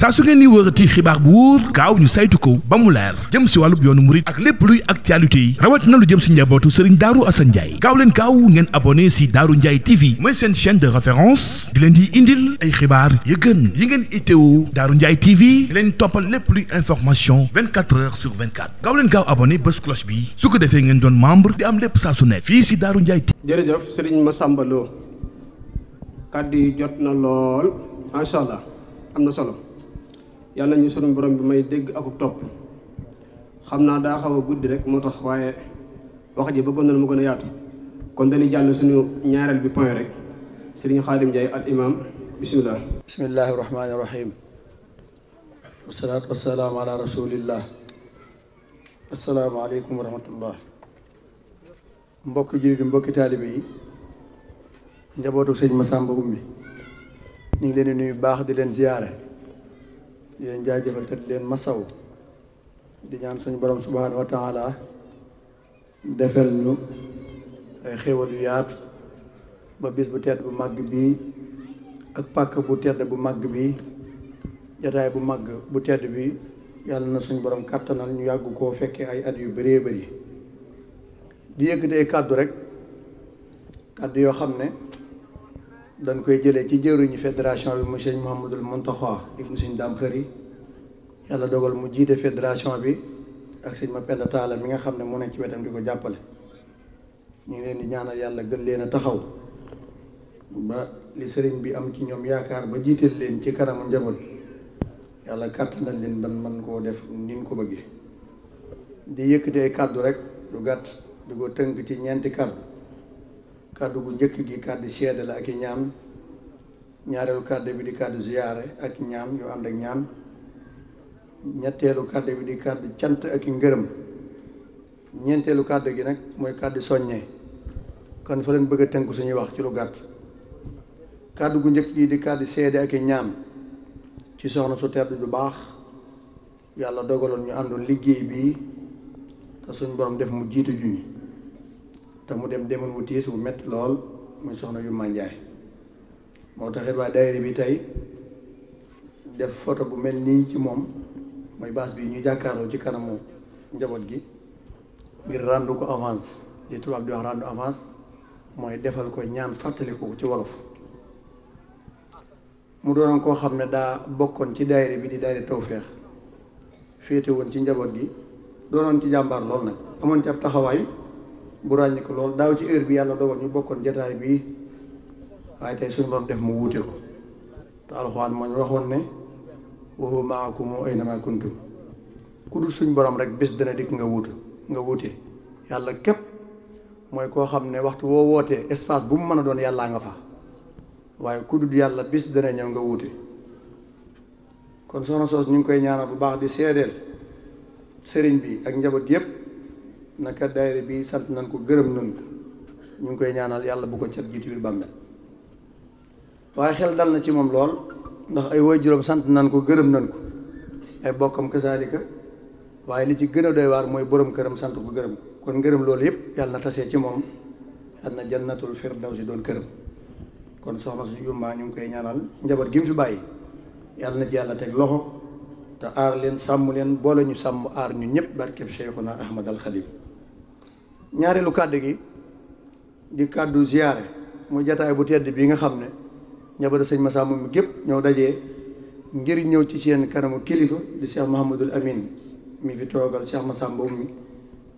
saa su ngeen ni wërati xibaar bu wóor gaaw ñu saytu ko ba mu leer jëm si wàllub yoonu murit ak lépp luy actualité yi rawat na lu jëm si njabootu Serigne Darou Assane Ndiaye gaaw leen gaaw ngeen abonné si Darou Ndiaye TV mooy seen chaîne de référence di leen di indil ay xibaar yu gën yi ngeen itteewu Darou Ndiaye TV di leen toppal lépp luy information 24 heures sur 24 gaaw leen gaaw abonné bés cloche bi su ko defee ngeen doon membre di am lépp saa su ne fii si Darou Ndiaye TV. jërëjëf Serigne Massamba Lo kàddu yi jot na lool macha allah am na solo yàlla ñu sunu borom bi may dégg ak topp xam naa daa xaw a guddi rek moo tax waaye wax ji bëggoon na mu gën a yaatu kon dañuy jàll suñu ñaareel bi point rek Serigne Khadim Ndiaye al imam bismillah. bismillahi rahmaani rahim wasalaatu wasalaamu ala rasulillah asalaamaaleykum wa rahmatullah mbokki jullit yi mbokki taalibe yi njabootu sëñ Massamba Oumy ñu ngi leen di nuyu baax di leen ziyaare di leen jaajëfal te di leen masaw di ñaan suñu borom subhaanahu wa taala defal ñu ay xéwal yu yaatu ba bis bu tedd bu màgg bii ak pàkk bu tedd bu màgg bii jataay bu màgg bu tedd bi yàlla na suñu borom kàttanal ñu yàgg koo fekkee ay at yu bëree bëri di yëkkati ay kàddu rek kàddu yoo xam ne dañ koy jëlee ci jëwriñu fédération bi mu sëñ Mouhamadul Mountakha ibnu sëñ Dame Khary yàlla dogal mu jiite fédération bi ak sëñ Mapenda Talla mi nga xam ne mu nekk ci wetam di ko jàppale ñu ngi leen di ñaanal yàlla gën leen a taxaw ba li sëriñ bi am ci ñoom yaakaar ba jiital leen ci kanamu njaboot yàlla kàttanal leen ban man koo def ni ñu ko bëggee di yëkkati ay kàddu rek lu gàtt di ko tënk ci ñeenti kàddu gu njëkk gi kàddu seede la ak i ñaan ñaareelu kàddu bi di kàddu ziyaare ak i ñaan yu ànd ak ñaan ñetteelu kàddu bi di kàddu cant ak i ngërëm ñeenteelu kàddu gi nag mooy kàddu soññee kon fa leen bëgg a tënk suñuy wax ci lu gàtt kàddu gu njëkk gi di kàddu seede ak i ñaan ci soxna su tedd du baax yàlla dogaloon ñu àndoon liggéey bii te suñ borom def mu jiitu juñi te mu dem demoon wu tiis bu metti lool muy soxna yu manjaay moo taxit waa daayira bi tey def photo bu mel nii ci moom mooy baas bi ñu jàkkaarloo ci kanamu njaboot gi ngir rendu ko avance di tubaab di wax rendu avance mooy defal ko ñaan fàttali ko ci wolof mu doonoon koo xam ne daa bokkoon ci daayira bi di daayira Tawfeex féete woon ci njaboot gi doonoon ci jàmbaar lool nag amoon ci ab taxawaay bu ràññi ko lool daaw ci heure bi yàlla dogal ñu bokkoon jataay bi waaye tey suñu borom def mu wuute ko te alxuraan moo ñu waxoon ne wa huwa ma'akum aynama kuntum ku dul suñ borom rek bés dana dikk nga wuute yàlla képp mooy koo xam ne waxtu woo wootee espace bu mu mën a doon yàllaa nga fa waaye ku dul yàlla bés dana ñëw nga wuute kon soxna soos ñu ngi koy ñaanal bu baax di seedeel sëriñ bi ak njaboot yépp naka daayira bi sant nañ ko gërëm nañ ko ñu ngi koy ñaanal yàlla bu ko cat jiitu biir bàmmeel waaye xel dal na ci moom lool ndax ay waajuram sant nañ ko gërëm nañ ko ay bokkam kasaalika waaye li ci gën a doy waar mooy borom këram sant ko gërëm kon ngërëm loolu yëpp yàlla na tasee ci moom yàlla na jannatul firdawsi doon këram kon soxna su yummaa ñu ngi koy ñaanal njaboot gi mu fi bàyyi yàlla na ci yàlla teg loxo te aar leen sàmm leen boole ñu sàmm aar ñu ñëpp barkeb Cheikhuna Ahmad al Khadim ñaareelu kàddu gi di kàddu ziyaare muy jataay bu tedd bi nga xam ne njabootu sëñ Massamba mi gépp ñëw dajee ngir ñëw ci seen kanamu kilifa di Cheikh Mouhamadul Amin mi fi toogal Cheikh Massamba Oumy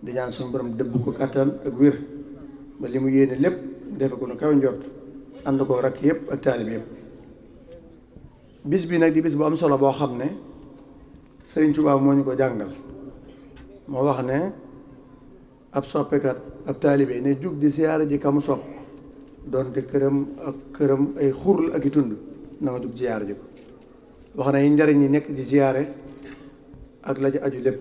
di ñaan suñu borom dëbb ko kattan ak wér ba li mu yéene lépp defe ko nu kaw njort ànd ko rakk yëpp ak taalib yëpp bis bi nag di bis bu am solo boo xam ne Sëriñ Tuubaa moo ñu ko jàngal moo wax ne ab soppekat ab taalibe ne jug di siyaare ji kamu sopp doonte këram ay xurl ak i tund na nga jug siyaare ji ko wax na yi njariñ yi nekk di siyaare ak la ci aju lépp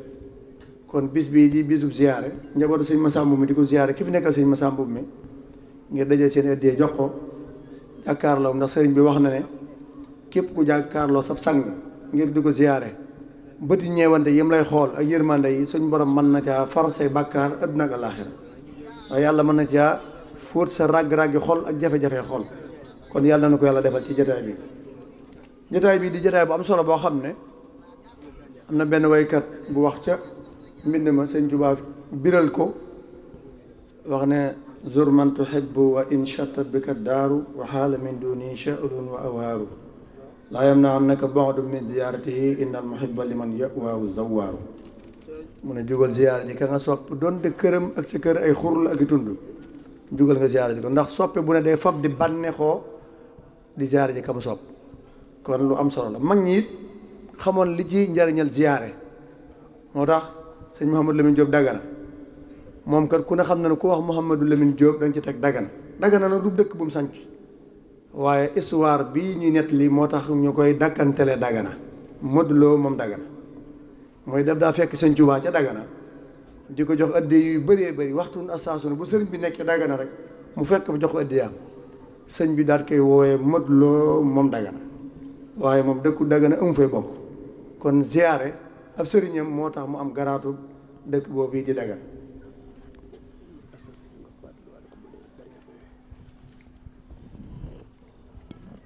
kon bis bii di bisub siyaare njabootu sëñ Massamba mi di ko siyaare ki fi nekkal sëñ Massamba mi ngir dajee seen addiyee jox ko jàkkaarloo ndax sëriñ bi wax na ne képp ku jàkkaarloo sab sang ngir di ko siyaare bëti ñeewante yim lay xool ak yërmande yi suñ borom mën na caa far say bàkkaar adduna ak alaaxira waaye yàlla mën na caa fóot sa ràgg-ràggi xol ak jafe-jafe xol kon yàlla na ko yàlla defal ci jotaay bi jotaay bi di jotaay bu am solo boo xam ne am na benn waykat bu wax ca mbind ma sëñ Tuubaa biral ko wax ne zur man tuhibbu wa in shattat bika daaru wa xaala min duni sha'run wa awaaru laa yamna'annaka bu'du min ziyaaratihi innal muhibba liman ya'waahu zawwaaru mu ne jugal ziyaara ji ka nga sopp doonte këram ak sa kër ay xur la ak i tund jugal nga ziyaara ji ko ndax soppe bu ne day fab di bànneexoo di ziyaara ji ka mu sopp kon lu am solo la mag ñi it xamoon li ci njariñal ziyaare moo tax sëñ Mouhamadou Lamine Diop Dagana moom kat ku ne xam na ne ku wax Mouhamadou Lamine Diop da nga ci teg Dagana Dagana nag du dëkk bu mu sanc waaye histoire bii ñuy nettali moo tax ñu koy dakkantele Dagana Modou Lo moom Dagana mooy def daa fekk sëñ Tuubaa ca Dagana di ko jox addiya yu bëree bëri waxtu assasuna bu sëriñ bi nekkee Dagana rek mu fekk fa jox ko addiyaam sëñ bi daal koy woowee Modou Lo moom Dagana waaye moom dëkku Dagana amu fay bokk kon ziyaare ab sëriñam moo tax mu am garaatu dëkk boobu di Dagana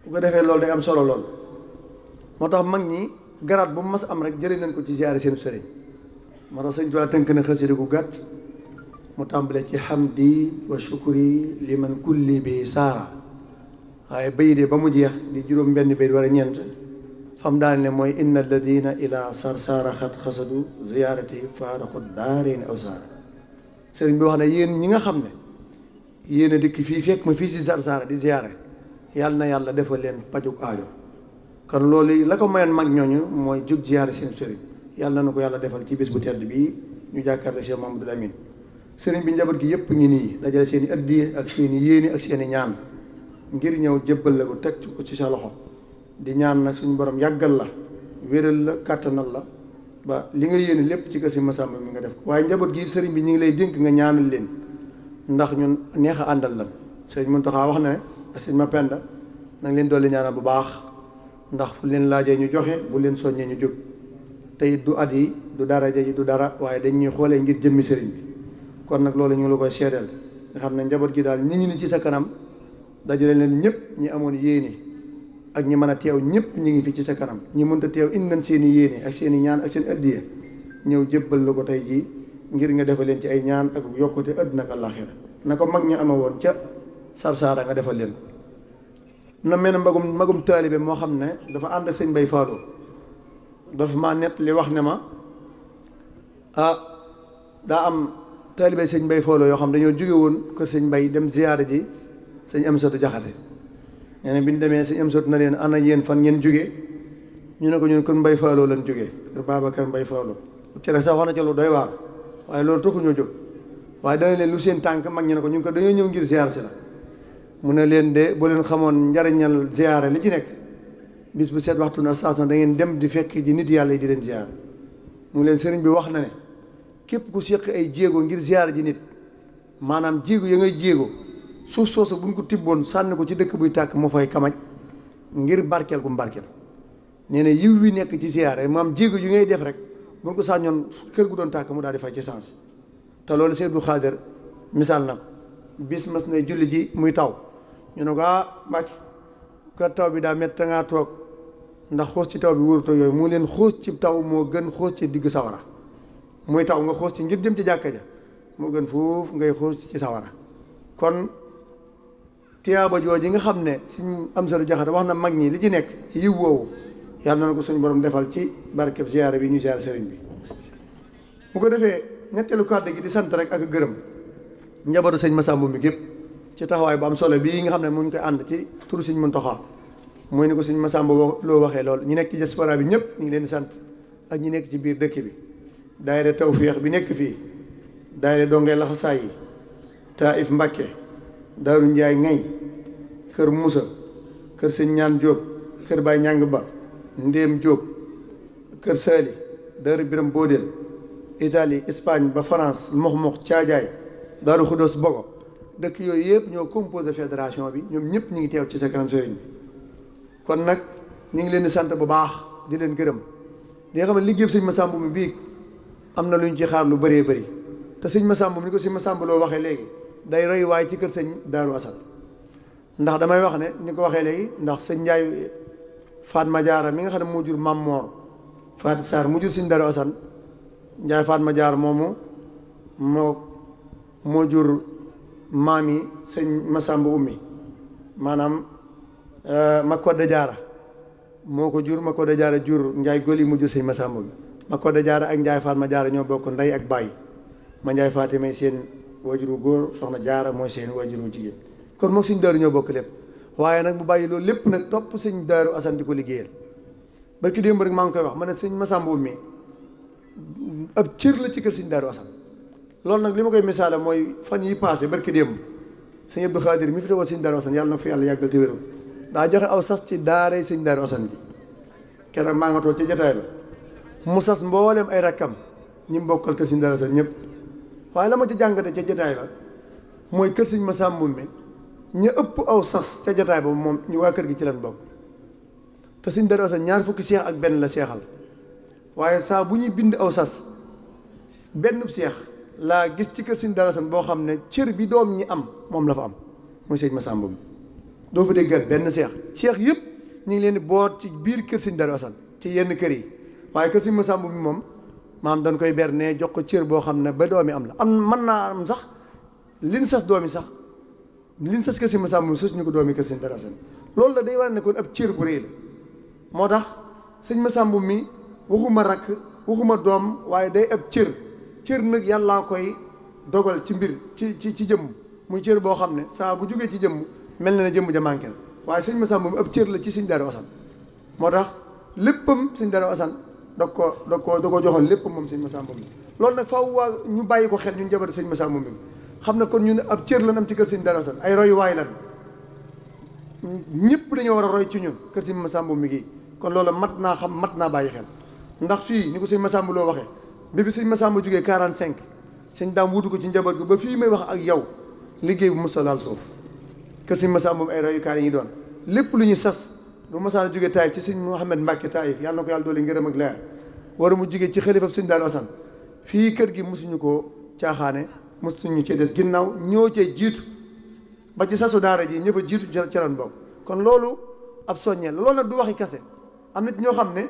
bu ko defee loolu day am solo lool moo tax mag ñi garaat bu mu mas am rek jëlee nañ ko ci ziyaare seen sëriñ moo tax sëñ Tuubaa tënk na xasida gu gàtt mu tàmbale ci hamdi wa shukri liman kulli bi saara waaye bayit ba mu jeex di juróom benn bayit wala ñeent fam daal ne mooy inna alladina ila sarsaara xat xasadu ziyaarati faaraxu daareeni aw saara sëriñ bi wax ne yéen ñi nga xam ne yéen a dikk fii fekk ma fii si sarsaara di ziyaare yàlla na yàlla defal leen pajuk aajo kon loolu la ko mayoon mag ñooñu mooy jóg ziyaare seen sëriñ yàlla na ko yàlla defal ci bés bu tedd bii ñu jàkkaarloo Cheikh Mamadou Amine sëriñ bi njaboot gi yëpp ngi nii dajale seen i addiya ak seen i yéene ak seen i ñaan ngir ñëw jébbal la ko teg ko ci sa loxo di ñaan nag suñu borom yàggal la wéral la kàttanal la ba li nga yéene lépp ci kër si Massamba mi nga def ko waaye njaboot gi sëriñ bi ñu ngi lay dénk nga ñaanal leen ndax ñun neex a àndal lan sëriñ Mountakha wax na ne sëriñ Mapenda na nga leen dolli ñaanal bu baax ndax fu leen laajee ñu joxe bu leen soññee ñu jóg tey du at yi du daraja yi du dara waaye dañ ñuy xoolee ngir jëmmi sëriñ bi kon nag loolu ñu ngi la koy seedeel nga xam ne njaboot gi daal ñi ngi ni ci sa kanam dajale leen ñëpp ñi amoon yéene ak ñi mën a teew ñëpp ñi ngi fi ci sa kanam ñi mënta teew indi nañ seen i yéene ak seen i ñaan ak seen addiya ñëw jébbal la ko tey jii ngir nga defal leen ci ay ñaan ak yokkute àddina ak àllaaxira na ko mag ñu ama woon ca Sarsara nga defal leen na mel ne magum taalibe moo xam ne dafa ànd ak sëñ Bay Fallou dafa ma nett li wax ne ma daa am taalibe sëñ Bay Fallou yoo xam dañoo jóge woon kër sëñ Bay dem ziyaare ji sëñ Amsatu Jaxate nee na bi ñu demee sëñ Amsatu na leen ana yéen fan ngeen jóge ñu ne ko ñun kër Mbay Fallou lañ jógee kër Babacar Mbay Fallou ci rek sax wax na ca lu doy waar waaye loolu taxu ñoo jóg waaye dana leen lu seen tànk mag ñu ne ko ñun ko dañoo ñëw ngir ziyaar si la mu ne leen de boo leen xamoon njariñal ziyaare li ci nekk bis bu seet waxtu na station da ngeen dem di fekk ji nit yàlla yi di leen ziyaar mu leen sëriñ bi wax na ne képp ku séq ay jéego ngir ziyaare ji nit maanaam jéego ya ngay jéego suuf soosu buñ ko tibboon sànni ko ci dëkk buy tàkk mu fay kamaj ngir barkeel gu barkeel nee na yiw wi nekk ci ziyaare maam jéego yu ngay def rek buñ ko sànnoon kër gu doon tàkk mu daal di fay ci sens te loolu Seex Abdu Xaadir misaal na ko bis mas na julli ji muy taw ñu ne ko Mbàkke ka taw bi daa métti te ngaa toog ndax xoos ci taw bi wóorutoo yooyu mu leen xoos ci taw moo gën xoos ci digg sawara muy taw nga xoos ci ngir jëm ci jàkka ja moo gën foofu ngay xoos ci sawara kon tiyaaba jooju nga xam ne suñ Amsatu Jaxate wax na mag ñi li ci nekk ci yiw woowu yàlla na ko suñu borom defal ci barkeb ziyaare bi ñu ziyaare sëriñ bi bu ko defee ñetteelu kàddu gi di sant rek ak gërëm njabootu sëñ Massamba mi gépp ci taxawaay bu am solo bii nga xam ne mu ngi koy ànd ci turu sëñ Muntaxa mooy ni ko sëñ Massamba loo waxee lool ñi nekk ci diaspora bi ñëpp ñu ngi leen di sant ak ñi nekk ci biir dëkk bi daayira Tawféex bi nekk fii daayira Dongay Laxasaay yi Taif Mbàkke Daaru Njaay Ngay kër Musa kër sëñ Ñaan Jóob kër Baay Ñàng Ba Ndéem Jóob kër Saali Daaru Biram Boodeel Italie Espagne ba France mox Caajaay Daaru Xudoos Bogo dëkk yooyu yëpp ñoo composé fédération bi ñoom ñëpp ñu ngi teew ci sa kanam sëriñ bi kon nag ñu ngi leen di sant bu baax di leen gërëm di nga xam ne liggéey sëñ Massamba mi bii am na lu ñu ci xaar lu bëree bëri te sëñ Massamba mi ko sëñ Massamba loo waxee léegi day roy waaye ci kër sëñ Daaru Asan ndax damay wax ne ni ko waxee léegi ndax sëñ Njaay Fatma Diarra mi nga xam ne moo jur Mam Moor Faati Sarr mu jur sëñ Daaru Asan Njaay Fatma Diarra moomu moo jur maam yi sëñ Masamba Ummi maanaam Makodda Diarra moo ko jur Makodda Diarra jur Njaay Goli mu jur sëñ Masamba Ummi Makodda Diarra ak Njaay Fatma Diarra ñoo bokk ndey ak baay ma Njaay Faati may seen wajuru góor soxna Diarra mooy seen wajuru jigéen kon moom sëñ Daaru ñoo bokk lépp waaye nag mu bàyyi loolu lépp nag topp sëñ Daaru Asan di ko liggéeyal barki démb rek maa ngi koy wax ma ne sëñ Masamba Ummi ab cër la ci kër sëñ Daaru Asan loolu nag li ma koy misaale mooy fan yi passé barki démb sëñ Abdou Khadir mi fi teewal sëñ Daaru Asan yàlla na fi yàlla yàggal te wéral daa joxe aw sas ci daaray sëñ Daaru Asan bi keroog maa nga toog ci jotaay ba mu sas mboolem ay rakkam ñi mbokkal kër sëñ Daaru Asan ñëpp waaye la ma ci jàngate ca jotaay ba mooy kër sëñ Masamba Ummi ñu ëpp aw sas ca jotaay ba moom ñu waa kër gi ci lan bokk te sëñ Daaru Asan ñaar fukki seex ak benn la seexal waaye saa bu ñuy bind aw sas benn seex laa gis ci kër sëñ Daaru Asan boo xam ne cër bi doom ñi am moom la fa am mooy sëñ Masamba Ummi doo fa déggal benn seex yëpp ñu ngi leen di boot ci biir kër sëñ Daaru Asan ci yenn kër yi waaye kër sëñ Masamba Ummi moom maam dañ koy berne jox ko cër boo xam ne ba doomi am la am mën naa am sax lin sas doomi sax lin sas kër sëñ Masamba Ummi sas ñu ko doomi kër sëñ Daaru Asan loolu la day war ne kon ab cër bu rëy la moo tax sëñ Masamba Ummi waxuma rakk waxuma doom waaye day ab cër nag yàllaa koy dogal ci mbir ci jëmm muy cër boo xam ne saa bu jógee ci jëmm mel na ne jëmm ja manqué waaye sëñ Masamba Ummi ab cër la ci sëñ Daaru Asan moo tax léppam sëñ Daaru Asan da ko joxoon léppam moom sëñ Masamba Ummi loolu nag faaw waa ñu bàyyi ko xel ñun jabar sëñ Masamba Ummi xam ne kon ñun ab cër lan am ci kër sëñ Daaru Asan ay royuwaay lan ñëpp dañoo war a roy ci ñun kër sëñ Masamba Ummi gi kon loolu mat naa xam mat naa bàyyi xel ndax fii ni ko sëñ Masamba loo waxee bi sëñ Masamba jógee 45 sëñ daam wutu ko ci njaboot gi ba fii may wax ak yow liggéey bu mosa laal suuf kër sëñ Masamba Ummi ay royukaay yi ñu doon lépp lu ñu sas bu mosaan jógee taay ci sëñ Mouhamed Mbacke Taïf yàlla na ko yàlla doole ngërëm ak leer war mu jógee ci xalifab sëñ Daaru Asan fii kër gi mosuñu ko caaxaane mosuñu cee des ginnaaw ñoo cee jiitu ba ci sasu daara ji ñëpp a jiitu ca lan bokk kon loolu ab soññeel loolu nag du waxi kase am nit ñoo xam ne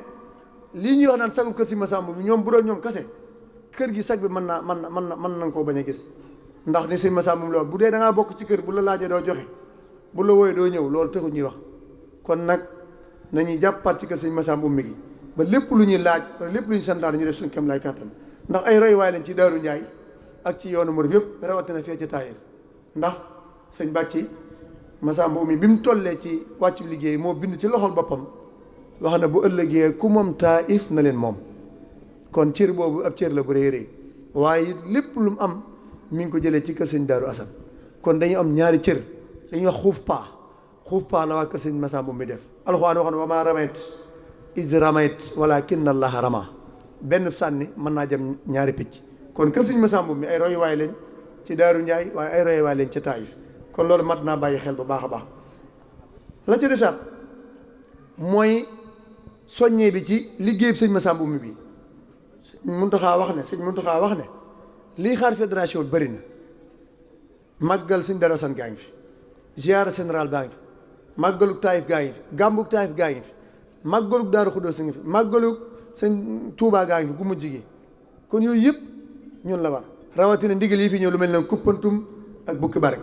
lii ñuy wax naan sagu kër sëñ Masamba bi ñoom bu doon ñoom kase kër gi sag bi mën nañ koo bañ a gis ndax ni sëñ Masamba Ummi loolu bu dee da ngaa bokk ci kër bu la laajee doo joxe bu la wooyee doo ñëw loolu taxul ñuy wax kon nag nañuy jàppaat ci kër sëñ Masamba Ummi gi ba lépp lu ñuy laaj wala lépp lu ñu santaan ñu def suñu kem lay kàttan ndax ay roy waay lañ ci Daaru Njaay ak ci yoonu murid yëpp rawatina fee ci Taïf ndax sëñ Bàcci Masamba Ummi bi mu tollee ci wàcc liggéey moo bind ci loxol boppam wax na bu ëllëgee ku moom Taïf na leen moom kon cër boobu ab cër la bu rëy rëy waaye lépp lu mu am mi ngi ko jëlee ci kër sëñ Daaru Asan kon dañu am ñaari cër dañuy wax xuuf paa la waa kër sëñ Masamba Ummi def alxuraan wax na wa maa ramayt iz ramayt walaakinna Allaaha ramaa benn sànni mën naa jëm ñaari picc kon kër sëñ Masamba Ummi ay royuwaay lañ ci Daaru Njaay waaye ay royuwaay lañ ci Taïf kon loolu mat naa bàyyi xel bu baax a baax la ca desaat mooy soññee bi ci liggéey sëñ Masamba Ummi bi sëñ Muntaxa wax ne lii xaar fédération bi bëri na màggal sëñ Daaru Asan gaa ngi fi ziyaara général baa ngi fi màggalug Taïf gaa ngi fi gàmbug Taïf gaa ngi fi màggalug Daaru Xudoos ngi fi màggalug sëñ Tuubaa gaa ngi fi gu mujj gi kon yooyu yëpp ñun la war rawatina ndigal yi fi ñëw lu mel ne kuppantum ak bukki barke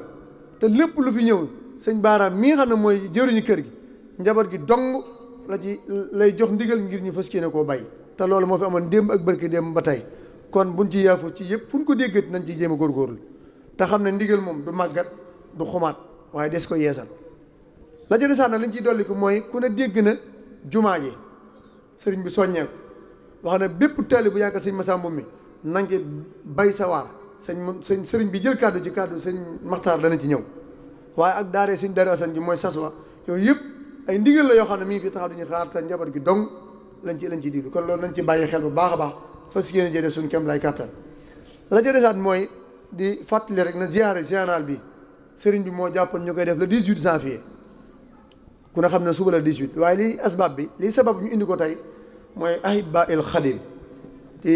te lépp lu fi ñëw sëñ Baaraam mi nga xam ne mooy jëriñu kër gi njaboot gi dong la ci lay jox ndigal ngir ñu fas yéene koo bay te loolu moo fi amoon démb ak barki démb ba tey kon buñ ci yaafu ci yëpp fu ñu ko déggat nañ ci jéem a góorgóorlu te xam ne ndigal moom du màggat du xumaat waaye des ko yeesal la ca desaan na lañ ciy dolli ko mooy ku ne dégg na jumaa ji sëriñ bi soññeeku wax na bépp taalibe bu yaakaar sëñ Masamba Ummi nañ ci bay sa waar sëriñ bi jël kàddu ci kàddu sëñ Maxtaar dana ci ñëw waaye ak daaree sëñ Daaru Asan ji mooy saswa yooyu yëpp ay ndigal la yoo xam ne mi ngi fi taxaw duñu xaar te njaboot gi dong lañ ci diglu kon loolu nañ ci bàyyi xel bu baax a baax fas yéene jee def suñu kem lay kàttan la ca desaat mooy di fàttali rek na ziyaare général bi sëriñ bi moo jàppoon ñu koy def le 18 janvier ku ne xam ne suba la 18 waaye lii asbab bi lii sabab ñu indi ko tey mooy ahibba il xadim ci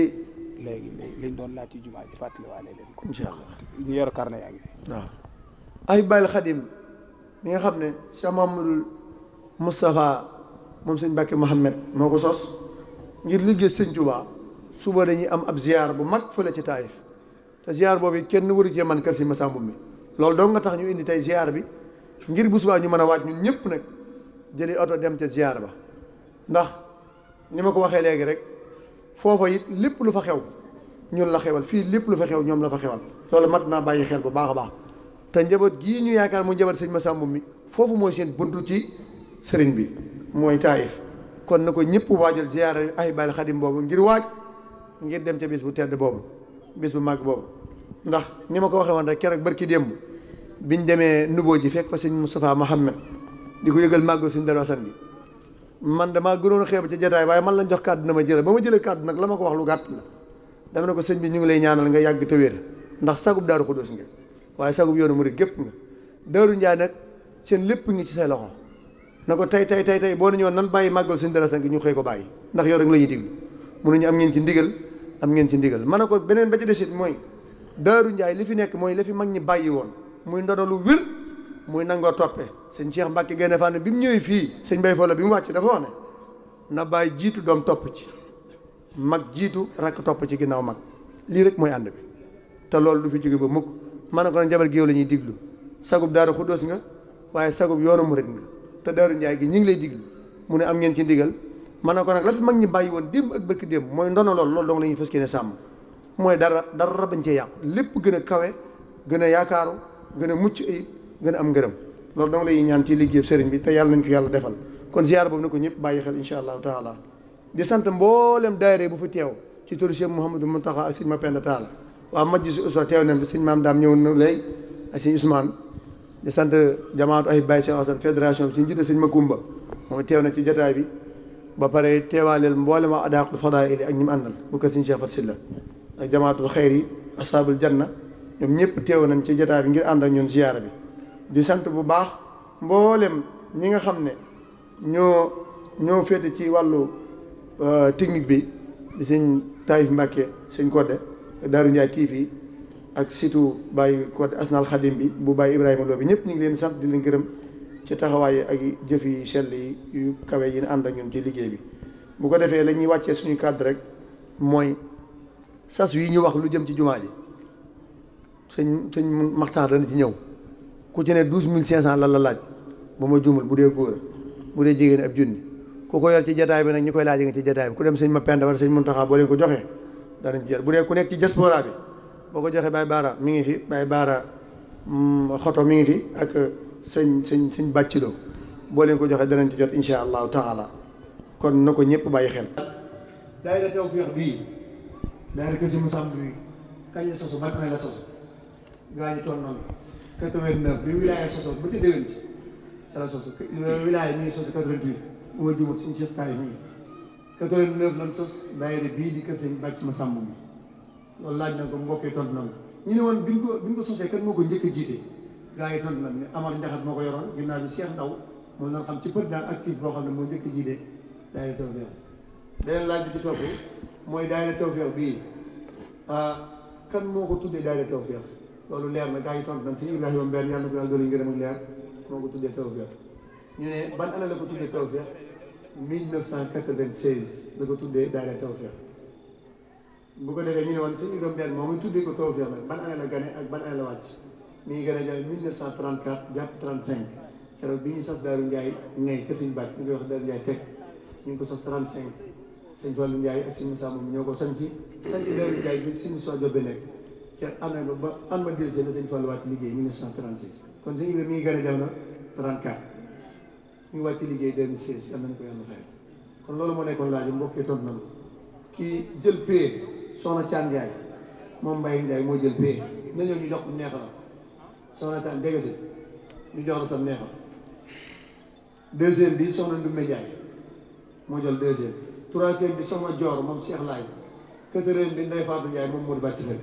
léegi liñ doon laaj ci jumaa ji fàttali waale leen ko incha allah ñu yor carnet yaa ngi waaw ahibba il xadim mi nga xam ne Cheikh Mahamadul Moustapha moom sëñ Mbàkke Mohamed moo ko sos ngir liggéey sëñ Tuubaa suba dañuy am ab ziar bu mag fële ci Taïf te ziar boobu kenn waru cee man kër si Massamba mi loolu dong nga tax ñu indi tey ziar bi ngir bu subaa ñu mën a waaj ñun ñëpp nag jëli oto dem te ziar ba ndax ni ma ko waxee léegi rek foofa it lépp lu fa xew ñun la xewal fii lépp lu fa xew ñoom la fa xewal loolu mat naa bàyyi xel bu baax a baax te njaboot gii ñu yaakaar mu njaboot sëñ Massamba mi foofu mooy seen buntu ci sëriñ bi mooy Taïf kon na ko ñëpp waajal ziar ay bàyyi xadim boobu ngir waaj ngir dem ca bis bu tedd boobu bis bu màgg boobu ndax ni ma ko waxee woon rek keroog barki démb biñ demee nuboo ji fekk fa sëñ Moustapha Mohamed di ko yëgal màggo sëñ Darou Assane bi man damaa gënoon a xeeb ca jataay waaye man lañ jox kàddu na ma jëlee ba ma jëlee kàddu nag la ma ko wax lu gàtt la dama ne ko sëñ bi ñu ngi lay ñaanal nga yàgg te wér ndax sagub Daaru Xudoos nga waaye sagub yoonu murid gépp nga Daaru Njaay nag seen lépp ngi ci say loxo na ko tey boo na ñëwoon nan bàyyi màggal sëñ Darou Assane gi ñu xëy ko bàyyi ndax yow rek la ñuy diglu mënuñu am ngeen ci ndigal ma ne ko beneen ba ci desit mooy Daaru Njaay li fi nekk mooy la fi mag ñi bàyyi woon muy ndono lu wér muy nangoo toppe sëñ Cheikh Mbacke Gaïndé Fatma bi mu ñëwee fii sëñ Bay Folo bi mu wàcc dafa wax ne na bàyyi jiitu doom topp ci mag jiitu rakk topp ci ginnaaw mag lii rek mooy ànd bi te loolu du fi jóge ba mukk ma ne ko nag jabar géew la ñuy diglu sagub Daaru Xuddoos nga waaye sagub yoonu murit nga te Daaru Njaay gi ñu ngi lay diglu mu ne am ngeen ci ndigal ma ne ko nag la fi mag ñi bàyyi woon démb ak bërki démb mooy ndono loolu dong la ñuy fas yéene sàmm mooy dara bañ cee yàqu lépp gën a kawe gën a yaakaaru gën a mucc ayib gën a am ngërëm loolu dong la ñuy ñaan ci liggéey sëriñ bi te yàlla nañ ko yàlla defal kon ziar boobu na ko ñëpp bàyyi xel insha allahu taala di sant mboolem daayira bu fi teew ci turu Cheikh Mouhamadou Mountakha ak sëñ Mapenda Tall waa majlisu usra teew nañ fi sëñ Maam Daam ñëw na léegi ak sëñ Ousmane di sant jamaatu ay Baye Cheikh Assane fédération bi ci njiite sëñ Makumba moom teew na ci jotaay bi ba pare teewaaleel mboolem waa adaqul fadaili ak ñi mu àndal bu kër sëñ Cheikh Fat Silla ak jamaatul xeyr yi ashabul janna ñoom ñëpp teew nañ ci jotaay bi ngir ànd ak ñun ziyaara bi di sant bu baax mboolem ñi nga xam ne ñoo féete ci wàllu technique bi di sëñ Taïf Mbacke sëñ Kodde Daaru Njaay TV ak surtout Baye Kodde Asnal Khadim bi bu Baye Ibrahima Lo bi ñëpp ñu ngi leen sant di leen gërëm ci taxawaay ak jëf yi sell yi yu kawe yi ànd ak ñun ci liggéey bi bu ko defee la ñuy wàccee suñu cadre rek mooy sas yi ñu wax lu jëm ci jumaa ji sëñ Maxtaar dana ci ñëw ku ci ne 12500 la laaj ba ma jumul bu dee góor bu dee jigéen ab junni ku ko yor ci jataay bi nag ñu koy laaj nga ci jataay bi ku dem sëñ Mapenda wala sëñ Muntaxa boo leen ko joxee danañ jël bu dee ku nekk ci diaspora bi boo ko joxee Baye Baara mi ngi fi Baye Baara xoto mi ngi fi ak sëñ bàcciloo boo leen ko joxee danañ ci jot insha allahu taala kon na ko ñëpp bàyyi xel daayira Tawfekh bii daayira Kër Sëñ Massamba bi kañ la sosu ban année la sosu gaa ñi toll noonu 89 bi wilaaya sosu ba ci déwén ci la sosu wilaaya mi ngi sosu 88 bu ma jumut suñu Cheikh Taïf mi ngi 89 lan sos daayira bii di Kër Sëñ Bàcc Massamba mi loolu laaj na ko mbokkee tontu nañu ñu ne woon bi ñu ko sosee kan moo ko njëkk a jiite gaa yi tontu nañ ne Amar Njaxat moo ko yoroon ginnaaw bi Cheikh Ndaw moo na xam ci bët daal actif boo xam ne moo njëkk a jiite daayira Tawfekh beneen laaj bi ci topp mooy daayira Tawfekh bii kan moo ko tuddee daayira Tawfekh loolu leer na gaa yi tontu nañ si Ibrahima Mbène yàlla na ko yàlla doole ngërëm ak leer moo ko tuddee Tawfekh ñu ne ban année la ko tuddee Tawfekh 1996 la ko tuddee daayira Tawfekh bu ko defee ñu ne woon si Ibrahima Mbène moom ñu tuddee ko Tawfekh nag ban année la gane ak ban année la wàcc mi ngi gën a jaay 1934 jàpp 35 keroog bi ñuy sos Daaru Njaay ngay kër Sëñ Bàcc ñu koy wax Daaru Njaay teg ñu ngi ko sos 35 sëñ Fallu Njaay ak sëñ Moussa moom ñoo ko sanc Daaru Njaay bi sëñ Moussa Jobe nekk ca année ba an ma dellusee la sëñ Fallu wàcc liggéey 1936 kon sëñ Ibrahima mi ngi gën a jamono 34 ñu ngi wàcc liggéey 2016 yal nañu ko yàlla fay kon loolu moo nekkoon laaj mbokkee tontu nañu kii jël pay soxna Caan Njaay moom Mbaye Njaay moo jël pay na ñëw ñu jox ko neexal soxna Caan dégg si ñu jox la sam neexal deuxième bi soxna Ndumbe Njaay moo jël deuxième troisième bi soxna Joor moom Cheikh Laay quatrième bi Ndey Faatu Njaay moom moo di bàcc fële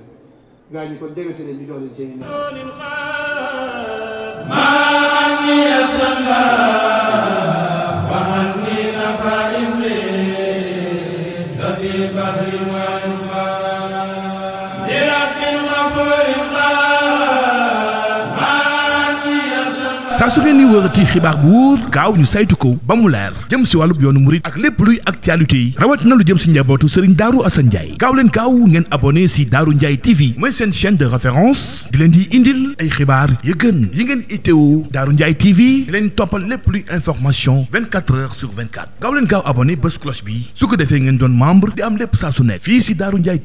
gaa ñi kon dégg si leen ñu jox leen seen saa su ngeen ni wërati xibaar bu wóor gaaw ñu saytu ko ba mu leer jëm si wàllub yoonu murit ak lépp luy actualité yi rawat na lu jëm si njabootu Serigne Darou Assane Ndiaye gaaw leen gaaw ngeen abonné si Darou Ndiaye TV mooy seen chaîne de référence di leen di indil ay xibaar yu gën yi ngeen itteewu Darou Ndiaye TV di leen toppal lépp luy information 24 heures sur 24 gaaw leen gaaw abonné bés cloche bi su ko defee ngeen doon membre di am lépp saa su nekk fii si Darou Ndiaye